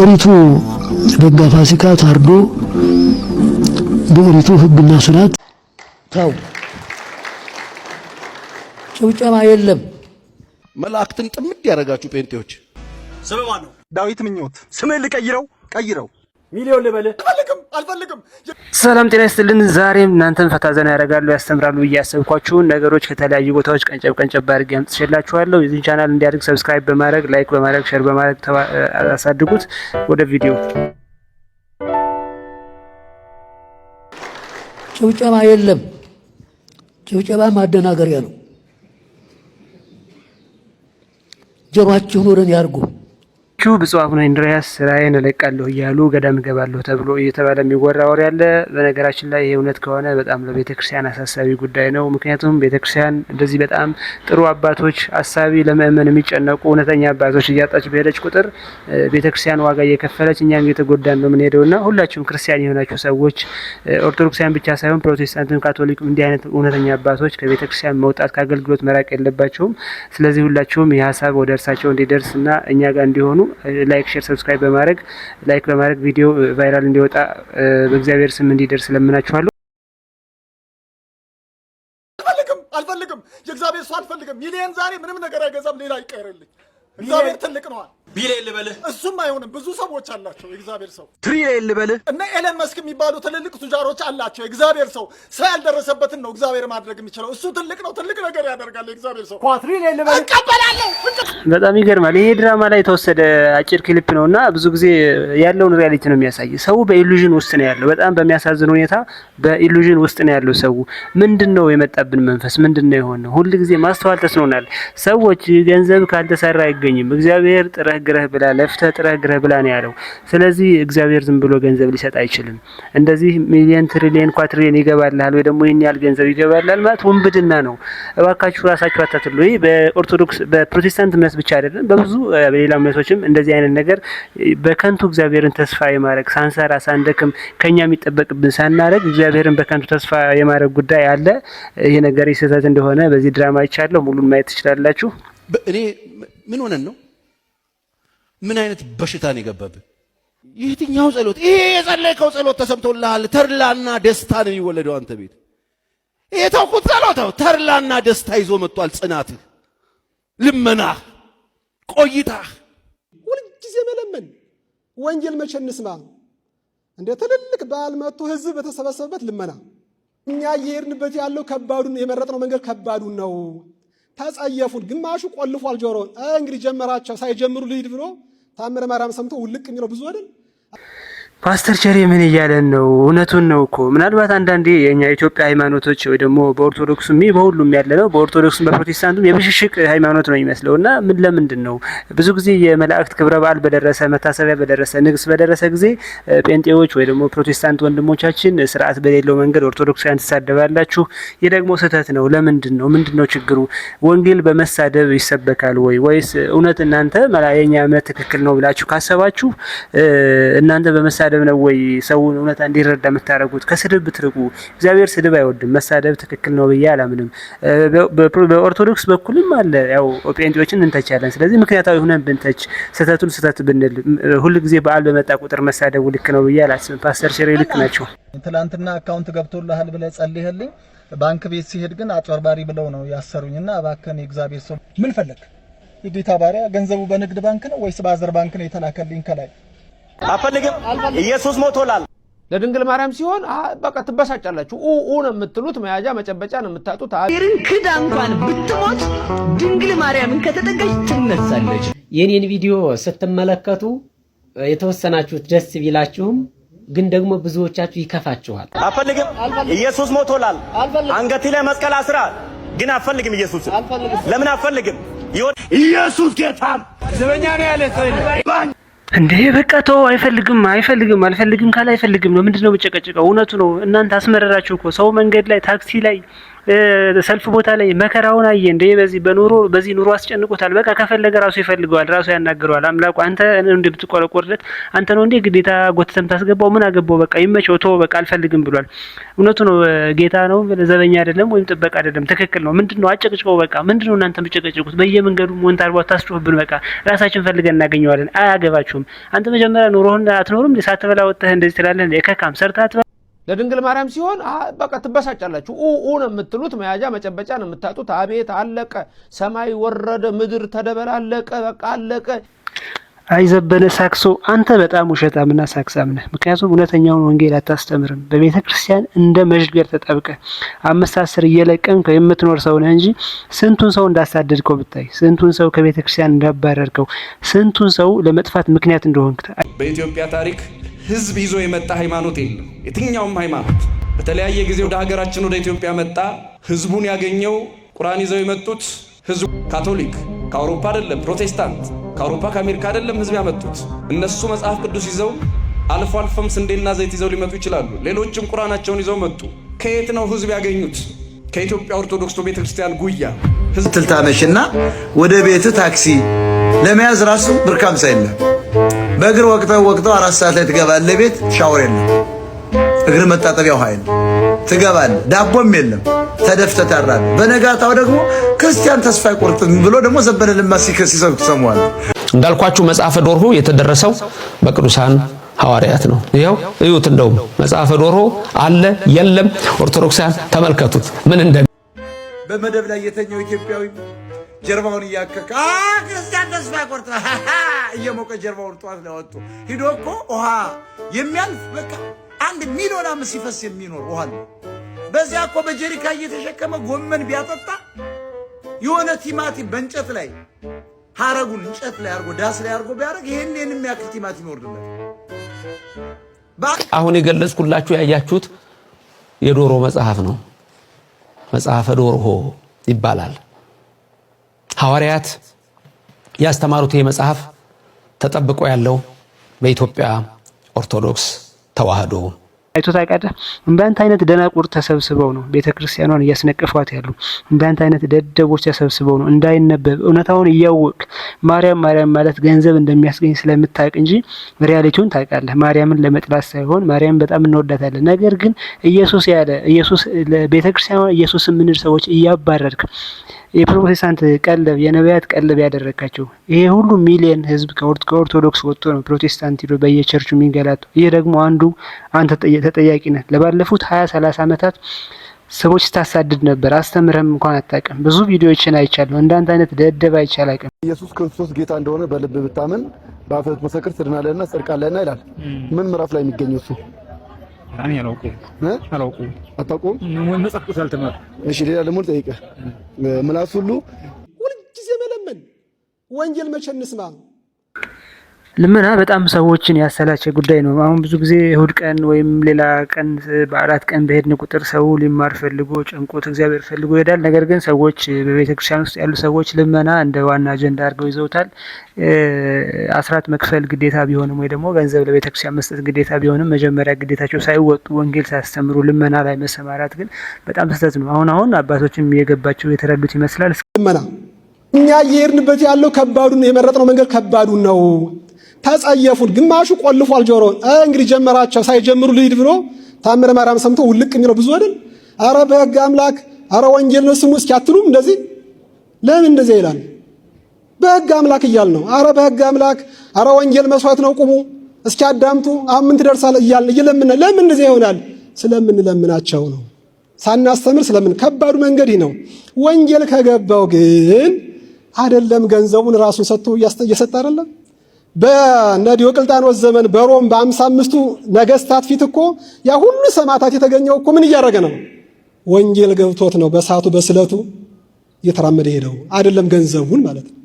ኦሪቱ በጋ ፋሲካ ታርዶ በኦሪቱ ሕግና ስርዓት ተው፣ ጭብጨባ የለም። መላእክትን ጥምድ ያደረጋችሁ ጴንጤዎች። ስምህ ማን ነው? ዳዊት ምኞት። ስምህን ልቀይረው? ቀይረው። ሚሊዮን ልበልህ? አልፈልግም፣ አልፈልግም። ሰላም ጤና ይስጥልን። ዛሬም እናንተን ፈታ ዘና ያደርጋሉ፣ ያስተምራሉ ብዬ ያሰብኳችሁን ነገሮች ከተለያዩ ቦታዎች ቀንጨብ ቀንጨብ አድርጌ አምጥቼላችኋለሁ። የዚህን ቻናል እንዲያድግ subscribe በማድረግ፣ like በማድረግ፣ share በማድረግ አሳድጉት። ወደ ቪዲዮ። ጭብጨባ የለም። ጭብጨባ ማደናገሪያ ነው። ጆሮአችሁን ወደ እኔ አድርጉ። ብፁዕ አቡነ እንድርያስ ስራዬን እለቃለሁ እያሉ ገዳም እገባለሁ ተብሎ እየተባለ የሚወራ ወሬ አለ። በነገራችን ላይ ይህ እውነት ከሆነ በጣም ለቤተ ክርስቲያን አሳሳቢ ጉዳይ ነው። ምክንያቱም ቤተ ክርስቲያን እንደዚህ በጣም ጥሩ አባቶች፣ አሳቢ፣ ለምእመን የሚጨነቁ እውነተኛ አባቶች እያጣች በሄደች ቁጥር ቤተ ክርስቲያን ዋጋ እየከፈለች እኛም እየተጎዳን ነው የምንሄደው እና ሁላችሁም ክርስቲያን የሆናችሁ ሰዎች፣ ኦርቶዶክሳውያን ብቻ ሳይሆን ፕሮቴስታንትም ካቶሊክም፣ እንዲህ አይነት እውነተኛ አባቶች ከቤተ ክርስቲያን መውጣት ከአገልግሎት መራቅ የለባቸውም። ስለዚህ ሁላችሁም ይህ ሀሳብ ወደ እርሳቸው እንዲደርስ እና እኛ ጋር እንዲሆኑ like፣ share፣ subscribe በማድረግ፣ like በማድረግ ቪዲዮ viral እንዲወጣ በእግዚአብሔር ስም እንዲደርስ ለምናችኋለሁ። አልፈልግም፣ አልፈልግም። የእግዚአብሔር ሰው አልፈልግም። ሚሊየን ዛሬ ምንም ነገር አይገዛም። ሌላ ይቀርልኝ። እግዚአብሔር ትልቅ ነዋ። ቢሊየን ልበልህ? እሱም አይሆንም። ብዙ ሰዎች አላቸው። የእግዚአብሔር ሰው። ትሪሊየን ልበልህ? እነ ኤለን መስክ የሚባሉ ትልልቅ ቱጃሮች አላቸው። የእግዚአብሔር ሰው፣ ሰው ያልደረሰበትን ነው እግዚአብሔር ማድረግ የሚችለው። እሱ ትልቅ ነው። ትልቅ ነገር ያደርጋል። የእግዚአብሔር ሰው። ኳትሪሊየን ልበልህ? እቀበላለሁ። በጣም ይገርማል። ይሄ ድራማ ላይ የተወሰደ አጭር ክሊፕ ነው እና ብዙ ጊዜ ያለውን reality ነው የሚያሳይ። ሰው በ illusion ውስጥ ነው ያለው። በጣም በሚያሳዝን ሁኔታ በ illusion ውስጥ ነው ያለው ሰው። ምንድን ነው የመጣብን መንፈስ? ምንድን ነው የሆነው? ሁል ጊዜ ማስተዋል ተስኖናል። ሰዎች ገንዘብ ካልተሰራ አይገኝም። እግዚአብሔር ጥረህ ግረህ ብላ፣ ለፍተህ ጥረህ ግረህ ብላ ነው ያለው። ስለዚህ እግዚአብሔር ዝም ብሎ ገንዘብ ሊሰጥ አይችልም። እንደዚህ ሚሊየን፣ ትሪሊየን፣ ኳትሪሊየን ይገባልሃል ወይ ደግሞ ይህን ያህል ገንዘብ ይገባልሃል ማለት ውንብድና ነው። እባካችሁ ራሳችሁ አታትሉ። ይህ በኦርቶዶክስ በፕሮቴስታንት እምነት ብቻ አይደለም፣ በብዙ በሌላ እምነቶችም እንደዚህ አይነት ነገር በከንቱ እግዚአብሔርን ተስፋ የማድረግ፣ ሳንሰራ ሳንደክም ከኛ የሚጠበቅብን ሳናረግ እግዚአብሔርን በከንቱ ተስፋ የማድረግ ጉዳይ አለ። ይህ ነገር ስህተት እንደሆነ በዚህ ድራማ አይቻለሁ። ሙሉን ማየት ትችላላችሁ። እኔ ምን ሆነን ነው? ምን አይነት በሽታ ነው የገባብን? የትኛው ጸሎት? ይሄ የጸለይከው ጸሎት ተሰምቶልሃል። ተድላና ደስታ ነው የሚወለደው አንተ ቤት። ይሄ ተውኩት ጸሎት ነው። ተድላና ደስታ ይዞ መጥቷል። ጽናትህ፣ ልመናህ፣ ቆይታህ። ሁልጊዜ መለመን። ወንጌል መቼ እንስማ? እንደ ትልልቅ በዓል መጥቶ ህዝብ በተሰበሰበበት ልመና። እኛ እየሄድንበት ያለው ከባዱን የመረጥነው መንገድ ከባዱን ነው። ተጸየፉን። ግማሹ ቆልፏል ጆሮውን። እንግዲህ ጀመራቸው ሳይጀምሩ ልሂድ ብሎ ታምረ ማርያም ሰምቶ ውልቅ የሚለው ብዙ አይደል? ፓስተር ቸሬ ምን እያለን ነው? እውነቱን ነው እኮ። ምናልባት አንዳንዴ የኛ የኢትዮጵያ ሃይማኖቶች ወይ ደግሞ በኦርቶዶክሱም በሁሉም ያለ ነው፣ በኦርቶዶክሱም በፕሮቴስታንቱም የብሽሽቅ ሃይማኖት ነው የሚመስለው እና ምን ለምንድን ነው ብዙ ጊዜ የመላእክት ክብረ በዓል በደረሰ፣ መታሰቢያ በደረሰ፣ ንግስ በደረሰ ጊዜ ጴንጤዎች ወይ ደግሞ ፕሮቴስታንት ወንድሞቻችን ስርዓት በሌለው መንገድ ኦርቶዶክሳውያን ትሳደባላችሁ? ይህ ደግሞ ስህተት ነው። ለምንድን ነው? ምንድን ነው ችግሩ? ወንጌል በመሳደብ ይሰበካል ወይ? ወይስ እውነት እናንተ የኛ እምነት ትክክል ነው ብላችሁ ካሰባችሁ እናንተ በመሳደብ ነው ወይ ሰውን እውነታ እንዲረዳ የምታደርጉት? ከስድብ ብትርቁ። እግዚአብሔር ስድብ አይወድም። መሳደብ ትክክል ነው ብዬ አላምንም። በኦርቶዶክስ በኩልም አለ፣ ያው ጴንጤዎችን እንተቻለን። ስለዚህ ምክንያታዊ ሁነን ብንተች፣ ስህተቱን ስህተት ብንል፣ ሁል ጊዜ በዓል በመጣ ቁጥር መሳደቡ ልክ ነው ብዬ አላስብም። ፓስተር ቸሬ ልክ ናቸው። ትላንትና account ገብቶልሃል ብለህ ጸልይህልኝ ባንክ ቤት ሲሄድ ግን አጭበርባሪ ብለው ነው ያሰሩኝና እባክህን የእግዚአብሔር ሰው። ምን ፈለግ? የጌታ ባሪያ፣ ገንዘቡ በንግድ ባንክ ነው ወይስ በ other ባንክ ነው የተላከልኝ ከላይ? አፈልግም። ኢየሱስ ሞቶላል። ለድንግል ማርያም ሲሆን በቃ ትበሳጫላችሁ። ኡ ኡ ነው የምትሉት፣ መያዣ መጨበጫ ነው የምታጡት። እግዚአብሔርን ክዳ እንኳን ብትሞት ድንግል ማርያምን ከተጠጋች ትነሳለች። የኔን ቪዲዮ ስትመለከቱ የተወሰናችሁት ደስ ቢላችሁም ግን ደግሞ ብዙዎቻችሁ ይከፋችኋል። አፈልግም። ኢየሱስ ሞቶላል። አንገቴ ላይ መስቀል አስራ ግን አፈልግም። ኢየሱስ ለምን አፈልግም? ኢየሱስ ጌታ። ዘበኛ ነው ያለ ሰው። እንዴ በቃ ተው፣ አይፈልግም፣ አይፈልግም፣ አልፈልግም ካለ አይፈልግም ነው። ምንድነው የምጨቀጭቀው? እውነቱ ነው። እናንተ አስመረራችሁ እኮ። ሰው መንገድ ላይ፣ ታክሲ ላይ፣ ሰልፍ ቦታ ላይ መከራውን አየ እንደ በዚህ በኑሮ በዚህ ኑሮ አስጨንቆታል። በቃ ከፈለገ ራሱ ይፈልገዋል፣ ራሱ ያናግረዋል። አምላኩ አንተ እንደምትቆረቆርለት አንተ ነው እንዴ ግዴታ ጎትተም ታስገባው? ምን አገባው? በቃ ይመቸው፣ ተወው፣ በቃ አልፈልግም ብሏል። እውነቱ ነው። ጌታ ነው፣ ዘበኛ አይደለም ወይም ጥበቃ አይደለም። ትክክል ነው። ምንድነው አጨቅጭቀው፣ በቃ ምንድነው እናንተ የምትጨቀጭቁት? በየመንገዱ ሞንታርቦ አታስጮህብን። በቃ ራሳችን ፈልገን እናገኘዋለን። አያገባችሁም። አንተ መጀመሪያ ኑሮህን አትኖርም? ሳትበላ ወጥተህ እንደዚህ ትላለህ? ከካም ሰርተህ አትበላ። ለድንግል ማርያም ሲሆን በቃ ትበሳጫላችሁ። ኡ ኡ ነው የምትሉት፣ መያዣ መጨበጫ ነው የምታጡት። አቤት አለቀ፣ ሰማይ ወረደ፣ ምድር ተደበላለቀ፣ በቃ አለቀ። አይዘበነ ሳክሶ አንተ በጣም ውሸታምና ሳክሳም ነህ። ምክንያቱም እውነተኛውን ወንጌል አታስተምርም። በቤተ ክርስቲያን እንደ መዥገር ተጠብቀ 5 10 እየለቀምከው የምትኖር ሰው ነህ እንጂ ስንቱን ሰው እንዳሳደድከው ብታይ፣ ስንቱን ሰው ከቤተ ክርስቲያን እንዳባረርከው፣ ስንቱን ሰው ለመጥፋት ምክንያት እንደሆንክ። በኢትዮጵያ ታሪክ ህዝብ ይዞ የመጣ ሃይማኖት የለም። የትኛውም ሃይማኖት በተለያየ ጊዜ ወደ ሀገራችን ወደ ኢትዮጵያ መጣ። ህዝቡን ያገኘው ቁርአን ይዘው የመጡት ህዝቡ ካቶሊክ ከአውሮፓ አይደለም፣ ፕሮቴስታንት ከአውሮፓ ከአሜሪካ አይደለም ህዝብ ያመጡት። እነሱ መጽሐፍ ቅዱስ ይዘው አልፎ አልፎም ስንዴና ዘይት ይዘው ሊመጡ ይችላሉ። ሌሎችም ቁርአናቸውን ይዘው መጡ። ከየት ነው ህዝብ ያገኙት? ከኢትዮጵያ ኦርቶዶክስ ቤተክርስቲያን ጉያ። ትልታመሽና ወደ ቤት ታክሲ ለመያዝ ራሱ ብር ከሃምሳ የለም። በእግር ወቅተው ወቅተው 4 ሰዓት ላይ ትገባለህ ቤት፣ ሻወር የለም፣ እግር መታጠቢያ ውሃ የለም። ትገባለህ፣ ዳቦም የለም፣ ተደፍተህ ታድራለህ። በነጋታው ደግሞ ክርስቲያን ተስፋ አይቆርጥም ብሎ ደግሞ ዘበነ ለማ ሲሰብክ ትሰማዋለህ። እንዳልኳችሁ መጽሐፈ ዶርሆ የተደረሰው በቅዱሳን ሐዋርያት ነው። ይኸው እዩት። እንደውም መጽሐፈ ዶርሆ አለ የለም፣ ኦርቶዶክሳን ተመልከቱት ምን እንደ በመደብ ላይ የተኛው ኢትዮጵያዊ ጀርባውን እያከከ ክርስቲያን ተስፋ አይቆርጥም እየሞቀ ጀርባውን ጠዋት ላይ ወጥቶ ሂዶ እኮ ውሃ የሚያልፍ በቃ 1 ሚሊዮን ዓመት ሲፈስ የሚኖር ውሃ ነው። በዚያ እኮ በጀሪካ እየተሸከመ ጎመን ቢያጠጣ የሆነ ቲማቲም በእንጨት ላይ ሀረጉን እንጨት ላይ አርጎ ዳስ ላይ አርጎ ቢያደርግ ይሄን የሚያክል ቲማቲም ይወርድለት። አሁን የገለጽኩላችሁ ያያችሁት የዶሮ መጽሐፍ ነው። መጽሐፈ ዶርሆ ይባላል። ሐዋርያት ያስተማሩት ይህ መጽሐፍ ተጠብቆ ያለው በኢትዮጵያ ኦርቶዶክስ ተዋህዶ አይቶ ታውቃለህ? እንዳንተ አይነት ደናቁር ተሰብስበው ነው ቤተክርስቲያኗን እያስነቀፏት ያሉ። እንዳንተ አይነት ደደቦች ተሰብስበው ነው እንዳይነበብ እውነታውን እያወቅ ማርያም ማርያም ማለት ገንዘብ እንደሚያስገኝ ስለምታውቅ እንጂ reality ውን ታውቃለህ። ማርያምን ለመጥላት ሳይሆን ማርያም በጣም እንወዳታለን። ነገር ግን ኢየሱስ ያለ ኢየሱስ ለቤተክርስቲያኗ ኢየሱስ የምንል ሰዎች እያባረርክ የፕሮቴስታንት ቀለብ የነቢያት ቀለብ ያደረካቸው ይሄ ሁሉ ሚሊየን ህዝብ ከኦርቶዶክስ ወጥቶ ነው ፕሮቴስታንት ሄዶ በየቸርቹ የሚንገላቱ። ይሄ ደግሞ አንዱ አንተ ተጠያቂ ነህ። ለባለፉት 20 30 ዓመታት ሰዎች ስታሳድድ ነበር። አስተምረም እንኳን አታውቅም። ብዙ ቪዲዮዎችን አይቻለሁ። እንዳንተ አይነት ደደብ አይቼ አላውቅም። ኢየሱስ ክርስቶስ ጌታ እንደሆነ በልብ ብታምን በአፍህ ብትመሰክር ትድናለህና ትጸድቃለህና ይላል። ምን ምዕራፍ ላይ የሚገኘው እሱ? እኔ አላውቀውም። አላውቀውም። አታውቀውም? መጽሐፍ ቅዱስ አልተማርኩም። እሺ፣ ሌላ ደግሞ ልጠይቅህ። ምላስ ሁሉ ሁልጊዜ መለመን ወንጌል መቼ እንስማ? ልመና በጣም ሰዎችን ያሰላቸ ጉዳይ ነው። አሁን ብዙ ጊዜ እሁድ ቀን ወይም ሌላ ቀን በዓላት ቀን በሄድን ቁጥር ሰው ሊማር ፈልጎ ጨንቆት እግዚአብሔር ፈልጎ ይሄዳል። ነገር ግን ሰዎች በቤተ ክርስቲያን ውስጥ ያሉ ሰዎች ልመና እንደ ዋና አጀንዳ አድርገው ይዘውታል። አስራት መክፈል ግዴታ ቢሆንም ወይ ደግሞ ገንዘብ ለቤተ ክርስቲያን መስጠት ግዴታ ቢሆንም መጀመሪያ ግዴታቸው ሳይወጡ ወንጌል ሳያስተምሩ ልመና ላይ መሰማራት ግን በጣም ስህተት ነው። አሁን አሁን አባቶችም የገባቸው የተረዱት ይመስላል። ልመና እኛ እየሄድንበት ያለው ከባዱን የመረጥነው መንገድ ከባዱን ነው። ተጸየፉን። ግማሹ ቆልፏል ጆሮውን። እንግዲህ ጀመራቸው ሳይጀምሩ ልሂድ ብሎ ታምረ ማርያም ሰምቶ ውልቅ የሚለው ብዙ አይደል? አረ በሕግ አምላክ፣ አረ ወንጌል ነው ስሙ እስኪ አትሉም? እንደዚህ ለምን እንደዚህ ይላል? በሕግ አምላክ እያል ነው። አረ በሕግ አምላክ፣ አረ ወንጌል መስዋዕት ነው፣ ቁሙ እስኪ አዳምጡ፣ አሁን ምን ትደርሳለህ እያልን እየለምን ለምን እንደዚህ ይሆናል? ስለምንለምናቸው ነው። ሳናስተምር ስለምን ከባዱ መንገድ ይህ ነው። ወንጌል ከገባው ግን አይደለም ገንዘቡን ራሱን ሰጥቶ እየሰጠ አይደለም። በነ ዲዮቅልጥያኖስ ዘመን በሮም በ55ቱ ነገስታት ፊት እኮ ያ ሁሉ ሰማዕታት የተገኘው እኮ ምን እያደረገ ነው? ወንጌል ገብቶት ነው በሳቱ በስለቱ እየተራመደ ሄደው አይደለም ገንዘቡን ማለት ነው።